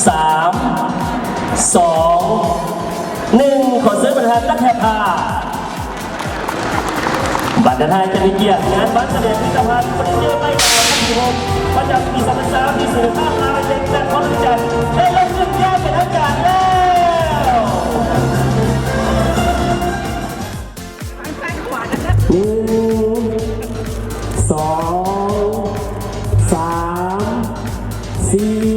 ສາມ ສອງ ໜຶ່ງ ຂໍເຊີນບັນດາທ່ານນັກແຮບຜ້າ. ບັນດາທ່ານຈະມີກຽດງານວັນສະແດງຜະລິດຕະພັນເຟີເນີເຈີໄມ້ຂາວ ປະຈຳປີສອງພັນຊາວ ທີ່ສູນການຄ້າລາວເວັງຈັນທະບູລີ ໄດ້ລົງຂຶ້ນຢ່າງເປັນທາງການແລ້ວ. ໜຶ່ງ ສອງ ສາມ ສີ່